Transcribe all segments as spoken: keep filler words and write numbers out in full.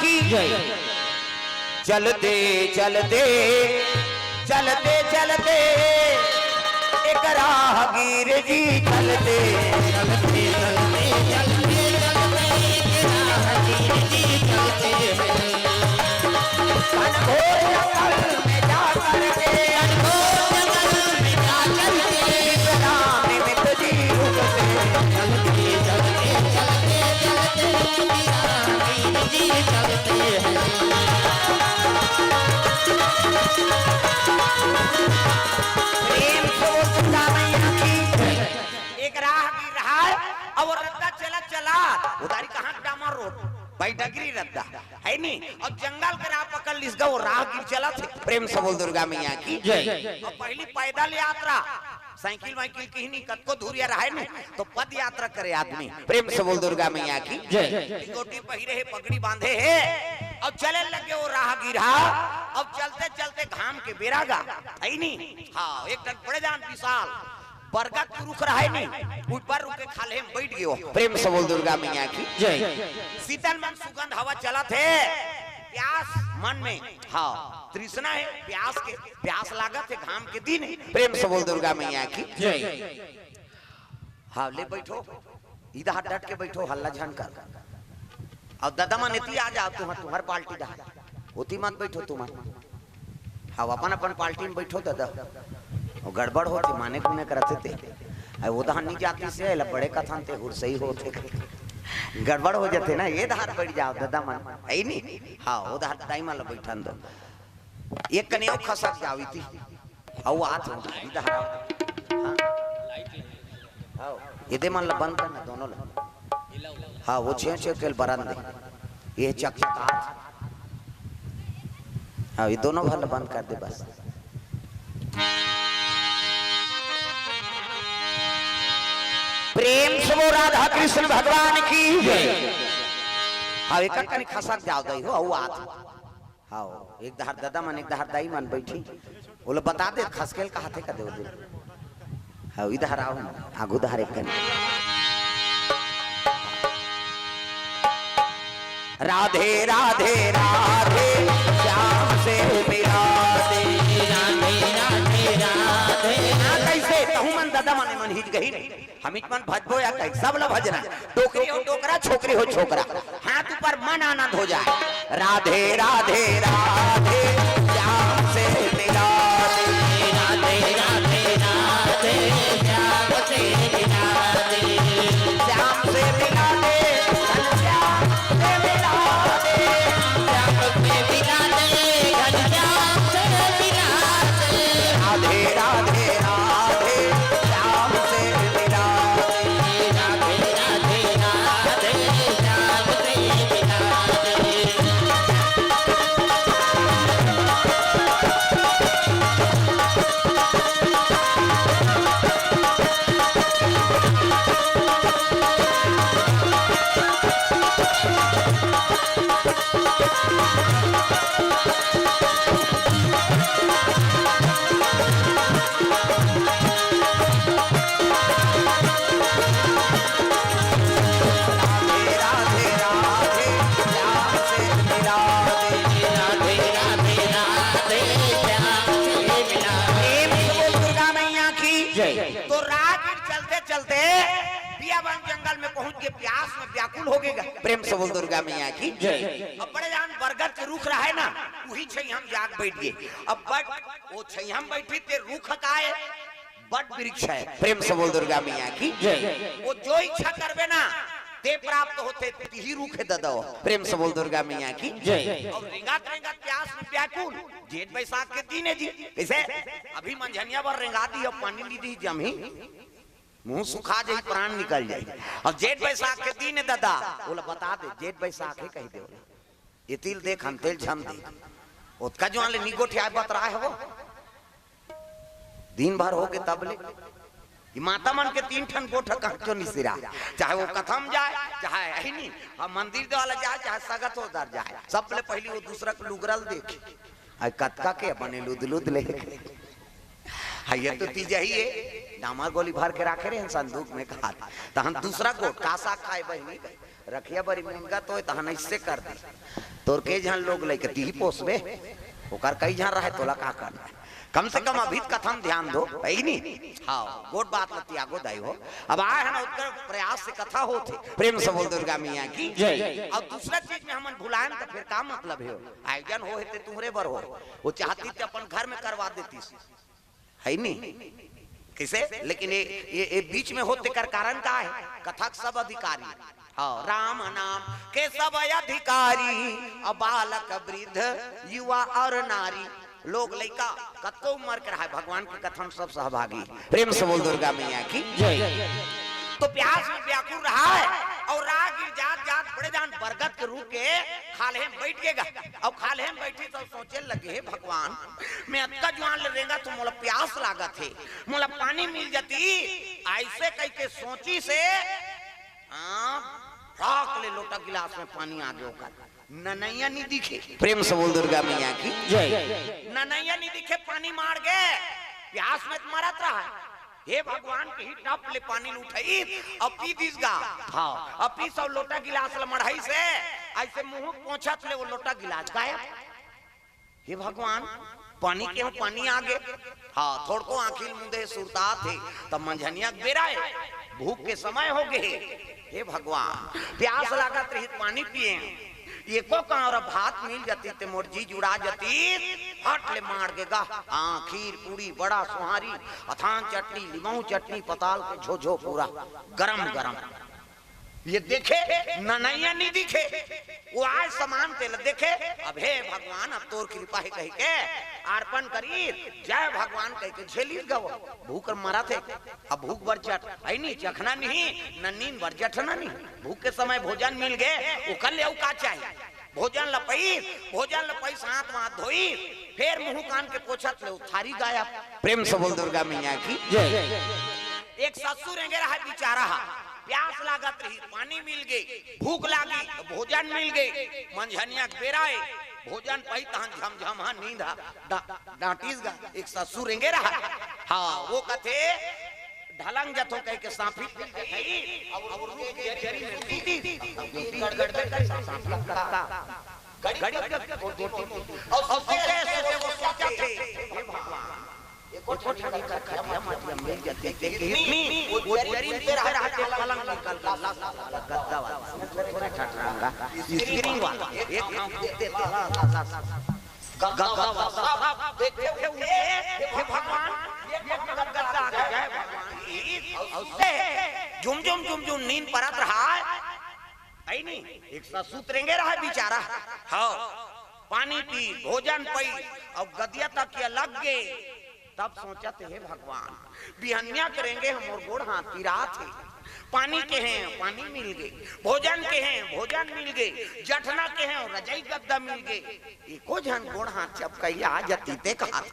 की जय। चलते चलते, चलते चलते, एक राहगीर जी चलते। चलते चलते, चलते चलते, एक राहगीर जी चलते हैं। घनघोर जंगल में जा करके, घनघोर जंगल में जा करके, विश्राम निमित्त जी रुकते। चलते चलते, चलते चलते, एक राहगीर जी चलते हैं। प्रेम से बोल दुर्गा मैया की। एक राहगीर रहा है, अब वो रद्दा चला चला, उधारी कहाँ डामर रोड, भाई डगरी रद्दा है नी, और जंगल के राह पकड़ लिस गा, वो राहगीर चला थे। प्रेम से बोल दुर्गा मैया की जय। और पहली पैदल यात्रा, साइकिल वाइकिल की नहीं, कतको दूरिया रहे नी, तो पद यात्रा करे आदमी। प्रेम से बोल दुर्गा मैया की जय। गोटी पहिरे है, पगड़ी बांधे है, और चले लगे वो राहगीर। हाँ, अब चलते चलते घाम के बेरा गा, है नी? हाँ, एक ठन बड़े जान विशाल बरगद के रुख रहे नी, ऊपर रुख के खाल्हे में बैठ गयो। प्रेम से बोल दुर्गा मैया की जय। शीतल मन सुगंध हवा चलत है, प्यास मन में, हाँ, तृष्णा है प्यास के, प्यास लागत है, घाम के दिन है। प्रेम से बोल दुर्गा मैया की जय। हाँ, ले बैठो, इधर डट के बैठो, हल्ला झन कर। अउ ददा मन एती आ जाव, तुम्हर, तुम्हर पाल्टी डहर। ओती मत बैठो तुमन। हाँ, अपन अपन पाल्टी में बैठो ददा। अउ गड़बड़ होथे, माने गुने करथे ते। अउ ओदहन नी जातिस हे, एला बड़े कथन ते हुरसई होथे। गड़बड़ हो जाथे ना, ए डहर बैठ जाव ददा मन। है नी? हाँ, ओदहर दाई मन ला बैठन दो। एक कने अउ खसक जाव इती। अउ आत हो, इधर आओ। हाँ। हाँ, एदे मन ला बंद करना दोनों ला। हाँ, वो छेव छेव के बरन दे। ये चकचकात। हाँ, ये दोनों भर ला बंद कर दे बस। प्रेम से बोल राधा कृष्ण भगवान की जय। हाँ, एक कने खसक जाव दई हो, अउ आत। हाँ, एक डहर ददा मन, एक डहर दाई मन बैठी। ओला बता दे, खसकेल कहाथे का दे ओ दिन। हाँ, इधर आओ, आगू डहर एक कने। राधे, राधे, राधे, श्याम से मिला दे। राधे, राधे, राधे। हाँ, कैसे? तहु मन ददा मन, मन हित गही। हमिच मन भजबो या कहीं, सब ला भजना। डोकरी हो डोकरा, छोकरी हो छोकरा, हाथ ऊपर मन आनंद हो जाए। राधे, राधे, राधे, श्याम से मिला दे। राधे, राधे, राधे, श्याम से मिला दे। श्याम से मिला दे, श्याम से मिला दे। श्याम से मिला दे, श्याम से मिला दे। राधे, राधे, राधे, श्याम से मिला दे। राधे, राधे, राधे, श्याम से मिला दे। राधे, राधे, राधे, श्याम से मिला दे। राधे, राधे, राधे, श्याम से मिला दे। प्रेम से बोल दुर्गा मैया की जय। तो राहगीर चलते चलते बियाबान जंगल में पहुंच के प्यास में व्याकुल हो गए। प्रेम से बोल दुर्गा मैया की जय। अब बड़े जान बरगद के रुख रहे ना, वही छैया में जाके बैठ गए। अब बट वो छैया में बैठी ते रुख काय बट वृक्ष है। प्रेम से बोल दुर्गा मैया की जय। वो जो इच्छा करबे ना, ते प्राप्त होथे, तिही रुख हे ददा। प्रेम से बोल दुर्गा मैया की जय। और रेंगत रेंगत प्यास में व्याकुल, जेठ बैसाख के दिन है जी। कैसे? अभी मंझनिया बर रेंगा दी, अब पानी नी दी, जमही, मुंह सुखा जाई, प्राण निकल जाई। अब जेठ बैसाख के दिन है ददा, ओला बता दे, जेठ बैसाख हे कहि दे ओला। ये तिल देख, हम तेल झम दे। ओतका जुआन ले नी गोठियाए बतराए हवो। दिन भर हो के तब ले। ये माता मन के तीन ठन गोठ कहाँ क्यों नी सिरा? चाहे वो कथा म जाए, चाहे यही नी, हम मंदिर वाला जाए, चाहे सगत हो दर जाए, सबले पहली वो दूसरा के लुगरा ल देखे। आई कतका के बने लुद लुद ले। हाँ, ये तो तीजा ही है। डामर गोली भर के राखे रहे संदूक में कहा। तहन दूसरा गोठ का साग खाए बहिनी? रखिया बरी मुनगा तो तहन ऐसे कर दी। तोर के झन लोग लइके तीही पोसबे, ओकर कई झन रहे, तोला का करना है? कम से कम अभी कथम ध्यान दो, है ही नहीं। हाँ, गोट बात ल तियागो दाई हो। अब आए हन, ओकर प्रयास से कथा होत हे। प्रेम से बोल दुर्गा मैया की जय। और दूसरा चीज में हमन भुलाएन तो फिर का मतलब हे? आयोजन हो हे ते तुम्हरे बर हो, वो चाहती ते अपन घर में करवा देती, है नी? किसे? लेकिन ये, ये, ये बीच में होत तेकर कारण का है? कथा के सब अधिकारी। हाँ, राम नाम के सब अधिकारी, और बालक वृद्ध युवा और नारी, लोग लइका कतको उम्र के रहे, भगवान के कथा में सब सहभागी। प्रेम से बोल दुर्गा मैया की जय। तो प्यास में व्याकुल रहा है और राह गिर जात जात बड़े जान बरगद के रूख के खाल्हे में बैठ गे गा। और खाल्हे में बैठी तो सोचे लगे, "हे भगवान, मैं अतका जुआन ले रेंगत हों, मोला प्यास लागत हे, मोला पानी मिल जाती।" ऐसे कहिके सोचिस हे, हाँ, फटाक ले लोटा गिलास में पानी आ गे ओकर। ननैया नी दिखे। प्रेम से बोल दुर्गा मैया की जय। ननैया नी दिखे, पानी माड़ गे, प्यास में तो मरत रहा। हे भगवान, कहि टप ले पानी ल उठाइस अउ पी दिस गा। हाँ, अउ पीस अउ लोटा गिलास ल मढ़ाइस हे, ऐसे मुंह पोंछत ले वो लोटा गिलास गायब। हे भगवान, पानी के हो पानी आ गे। हाँ, थोड़को आँखी ल मुंदे सुरतात हे, तब मंझनिया के बेरा हे, भूख के समय हो गे हे। हे भगवान, प्यास लागत रही, पानी पिए, एको कांवरा भात मिल जाती ते मोर जी जुड़ा जाती। फट ले माड़ गे गा, हाँ, खीर पूड़ी बड़ा सोहारी, अथान चटनी, लिमऊ चटनी, पताल के झोझो पूरा गरम गरम। ये देखे, ननैया नी दिखे, वो आय समान तेला देखे। अब हे भगवान, अब तोर कृपा हे कहिके अर्पण करिस, जय भगवान कहिके झेलिस गा वो। भूख मरत हे, अब भूख बर चट, है नी, चखना नहीं, न नींद बर जठना नहीं। भूख के समय भोजन मिल गे, ओकर ले अउ का चाही? भोजन ल पईस, भोजन ल पईस, हाथ वाथ धोईस, फेर मुंह कान के पोछत ले थारी गायब। प्रेम से बोल दुर्गा मैया की जय। एक ससुर एंगे रहा बिचारा हा, प्यास लागत रही, पानी मिल गे, भूख लागी, भोजन मिल गे, मंझनिया के बेरा हे, भोजन पई तहन झमझम हा नींद हा, डा-, डांटिस गा, एक ससुर एंगे रहा। हाँ, वो कथे, ढलंग जथो कहिके सांफी, और, और उनके जरी में पीटी, गड़गड़ कर सांफी लगता। गड़ी के गोटी मोटी। और सुते सुते वो सोचथे, "हे भगवान, एको ठन कर खटिया मटिया मिल जाती ते कितनी, वो जरी पे रहा रहा के पलंग निकल के लस, लस, गद्दा वाला, थोड़ा ठठरांगा, स्प्रिंग वाला, एक ठांव कूदते थे, लस, लस, लस।" गद्दा वाला, सब देखे हुए, "हे भगवान, ये कौन गद्दा आ गया है भगवान?" और सुते, झुम झुम झुम झुम नींद परत रहा है। है नी? एक ससुर एंगे रहा बिचारा। हाँ, पानी पी, भोजन पई, अउ गदिया तकिया लग गे। तब सोचत, "हे भगवान, बिहनिया के रेंगे हा मोर गोड़ हाथ पिरात हे। पानी केहें, पानी मिल गे, भोजन केहें, भोजन मिल गे, जठना केहें, रजई गद्दा मिल गे, एको झन गोड़ हाथ चपकइया आ जती ते कहात।"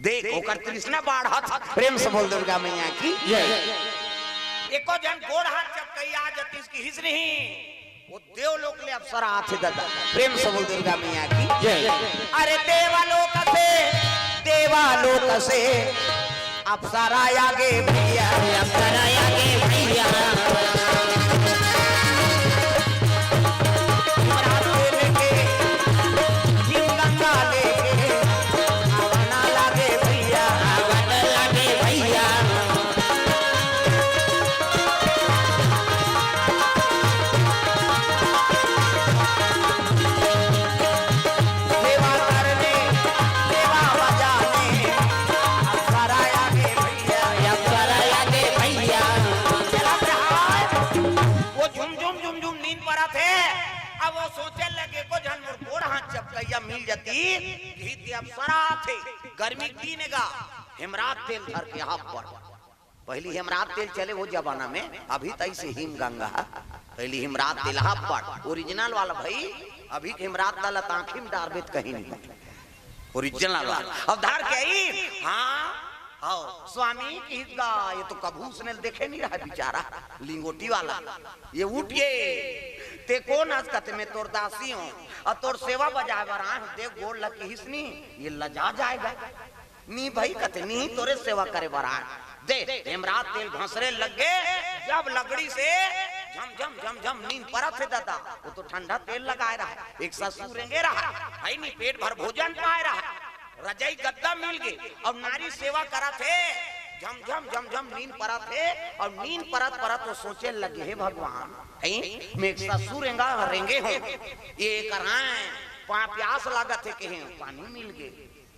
देख, ओकर तृष्णा बाढ़त। प्रेम से बोल दुर्गा मैया की जय। एको झन गोड़ हाथ चपकइया आ जतिस किहिस नहीं, वो देवलोक ले अप्सरा आथे दादा। प्रेम से बोल दुर्गा मैया की जय। अरे देवलोक से, देवलोक से अप्सरा आ गे भैया, अप्सरा आ गे भैया। शिवरात्रि लेके, शिव गंगा लेके, आवन लागे भैया, आवन लागे भैया। सेवा करने, सेवा बजाने, अप्सरा आ गे भैया, अप्सरा आ गे भैया। चला प्रहार। वो झुम झुम झुम झुम नींद परत हे। अब वो सोचे लगे, "एको झन मोर गोड़ हाथ चपकइया मिल जती, घी ते अप्सरा आथे।" गर्मी के दिन हे गा, हेमराज तेल धर के हाफ पड़। पहली हेमराज तेल चले वो जमाना में, अभी तो ऐसे हिम गंगा। पहली हेमराज तेल हाफ पड़, ओरिजिनल वाला भाई, अभी के हेमराज तेल त आँखी में डारबे त कहीं नहीं। ओरिजिनल वाला। अब धर के आई, हाँ, आओ, स्वामी किहिस गा, ये तो कभू उसने देखे नहीं रहा बिचारा, लिंगोटी वाला। ये उठ गे, "ते कोन अस?" कथे, "मैं तोर दासी हों, अउ तोर सेवा बजाए बर आए हों, देख गोड़ ल किहिस नी, ये लजा जाएगा।" "नी भाई," कथे, "नी, तोरे सेवा करे बर आए।" दे, हेमराज तेल घसरे लग गे, जब लगड़ी से झम झम झम झम नींद परत हे दादा। वो तो ठंडा तेल लगाए रहा, एक ससुर रेंगे रहा, है नी, पेट भर भोजन पाए रहा, रजई गद्दा मिल गे, अउ नारी सेवा करत हे, झम झम झम झम नींद परत हे, अउ नींद परत परत वो सोचे लगे, हे भगवान, हैं, मैं एक ससुर रेंगा रेंगे हों, ये कराए पा प्यास लागत हे, कहे पानी मिल गे,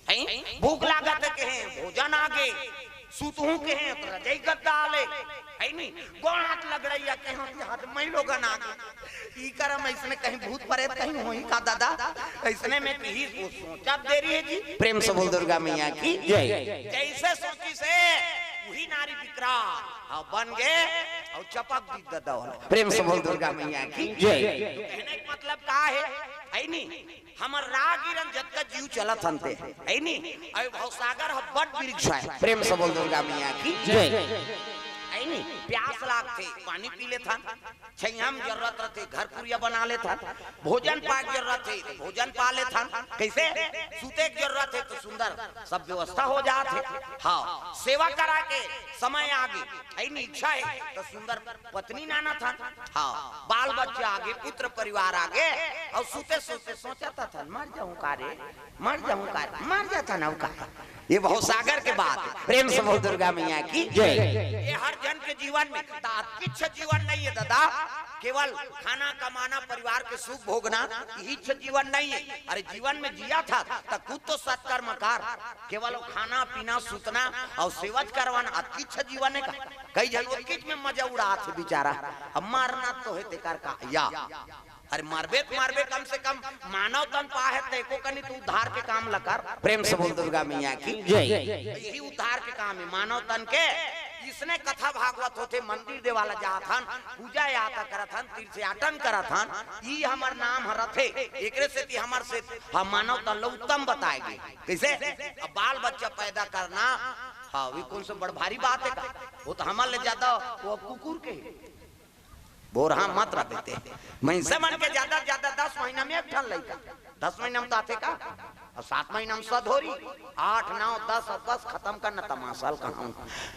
हैं, भूख लागत हे, कहे भोजन आ गे, सुतहूं कहे तो रजई गद्दा आले, है नी, गोड़ हाथ लगड़ैया कहे तो हाथ मई लोगन आ गे। ई करम अइसने कहीं भूत परेत कहीं होही का दादा? अइसने में कही वो सोचत देरी हे जी। प्रेम से बोल दुर्गा मैया की जय। जइसे सोचिस हे वही नारी विकराल, हाँ, बन गे अउ चपक दी दादा वाला। प्रेम से बोल दुर्गा मैया की जय। तो कहने का मतलब का हे, है नी? हमर राहगीरन जतका जीव चलत हन ते, है नी? अउ भवसागर ह बट वृक्ष हे। प्रेम से बोल दुर्गा मैया की जय। है नी? प्यास लागथे, पानी पी लेथन, छइहां म जरूरत रथे, घर कुरिया बना लेथन, भोजन पाए के जरूरत हे, भोजन पा लेथन। कइसे? सुते के जरूरत हे, तो सुंदर सब व्यवस्था हो जात हे। हाँ, सेवा करा के समय आगे, है नी, इच्छा हे, तो सुंदर पत्नी नानत हन, हाँ, बाल बच्चा आगे, पुत्र परिवार आगे, अउ सुते सुते सोचत हन, मर जाहूं का रे, मर जाहूं का रे, मर जाथन अउ का। ये भवसागर के बात हे। प्रेम से बोल दुर्गा मैया की जय। ये हर जन के जीवन में, त अतकिच्छ जीवन नइ हे दादा, केवल खाना कमाना, परिवार के सुख भोगना, यहीच्छ जीवन नइ हे। अरे जीवन में जियत हस, त कुछ तो सत्कर्म कर, केवल वो खाना पीना, सुतना अउ सेवच करवाना, अतकिच्छ जीवन हे का? कई झन ओतकिच में मजा उड़ात हे बिचारा। अब मरना तो हे तेकर का या। अरे मरबे त मरबे, कम से कम मानव तन पाहे त एको कनी तो उद्धार के काम ल कर। प्रेम से बोल दुर्गा मैया की जय। यही उद्धार के काम हे मानव तन के। इसने कथा भागवत होथे, मंदिर देवाला जात हन, पूजा यात्रा करत हन, तीर्थयाटन करत हन, ई हमर नाम ह रथे। एकरे सेती हमर से हम मानव तन ल उत्तम बताए गे। कइसे? अब बाल बच्चा पैदा करना, हाँ, वो कौन सा बड़ भारी बात हे का? वो तो हमर ले ज्यादा वो कुकुर के हे। बोरहा मत रह बेटे। मइनसे मन के ज्यादा से ज्यादा दस महीना में एक ठन लइका, दस महीना में तो आथे का? अउ सात महीना में सधोरी, आठ, नौ, दस, अउ बस खतम करना तमाशा ल कहां।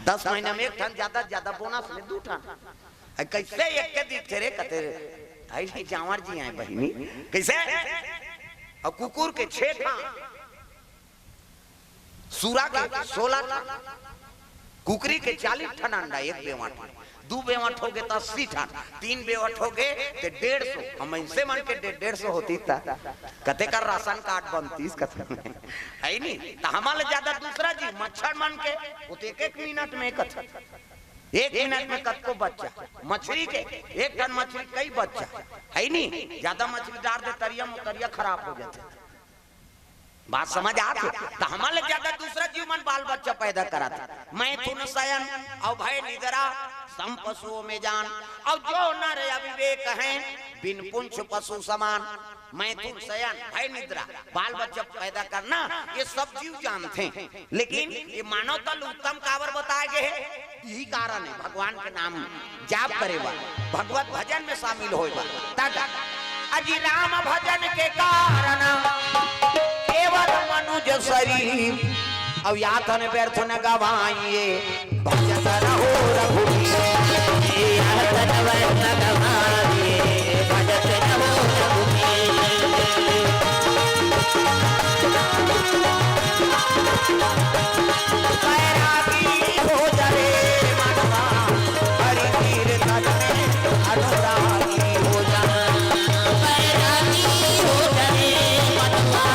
दस महीना में एक ठन, ज्यादा से ज्यादा बोनस में दू ठन। अ, कइसे एक के दिखथे रे, कते रे? अइ नहीं, जांवर जी आय बहिनी। कइसे? अउ कुकुर के छे ठन, सूरा के सोला ठन, कुकरी के चालीस ठन अंडा एक बेवंट, दू बेवंट होगे त अस्सी ठन, तीन बेवंट होगे त डेढ़ सौ। हम मइनसे मन के डे-, डेढ़ सौ होतिस त कते कर राशन कार्ड बनतिस कते। हे नी? त हमर ले ज्यादा दूसरा जी मच्छर मन के, वो तो एक एक मिनट में कत-, एक मिनट में कतको बच्चा, मछरी के एक ठन मछरी कई बच्चा, हे नी? ज्यादा मछरी डार दे तरिया में, तरिया खराब हो जाथे। बात समझ आत हे? त हमर ले ज्यादा दूसरा जीव मन बाल बच्चा पैदा करत हे। मैथुन शयन अउ भय निद्रा, सम पशुओं में जान। अउ जो नर अविवेक हैं, बिन पुंछ पशु समान। मैथुन शयन, भय निद्रा, बाल बच्चा पैदा करना, ये सब जीव जानथे, लेकिन ये मानव तन ल उत्तम काबर बताए गे हे? यही कारण हे भगवान के नाम जाप करे बर, भगवत भजन में शामिल होए बर। तब अजी राम भजन के कारण केवल मनुज शरीर। अब या तन व्यर्थ न गवाइए, भजत रहो रघुबीर। या तन व्यर्थ न गवाइए, भजत रहो रघुबीर। बैरागी हो जा रे मनवा, हरि कीर्तन में अनुरागी हो जा। बैरागी हो जा रे मनवा,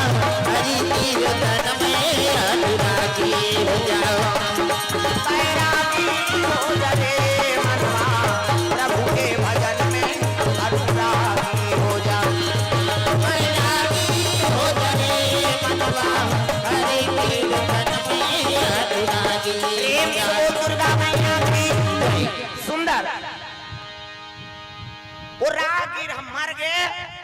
हरि कीर्तन में अनुरागी हो जा। बैरागी हो जा रे मनवा, प्रभु के भजन में अनुरागी हो जा। बैरागी हो जा रे मनवा, हरि कीर्तन में अनुरागी हो जा। प्रेम से बोल दुर्गा मैया की। सुंदर। वो राहगीर ह मर गे,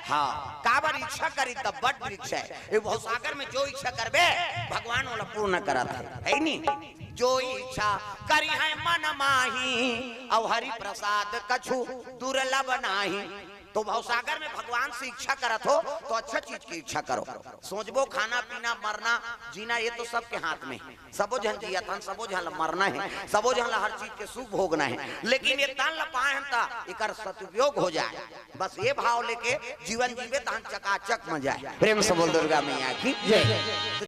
हाँ, काबर इच्छा करी तब बट वृक्ष हे। ये भवसागर में जो इच्छा करबे, भगवान ओला पूर्ण करत हे, हे नी? जो इच्छा करिहैं मन माही, अउ हरि प्रसाद कछु दुर्लभ नाही। तो भवसागर में भगवान से इच्छा करत हो तो अच्छा चीज की इच्छा करो। सोचबो, खाना पीना, मरना, जीना, ये तो सबके हाथ में है। सबो झन जियत हन, सबो झन ला मरना है, सबो झन ला हर चीज के सुख भोगना है, लेकिन ये तन ला पाए हन त एकर सदुपयोग हो जाए, बस ये भाव लेके जीवन जीवे तहन चकाचक में जाए। प्रेम से बोल दुर्गा मैया की जय।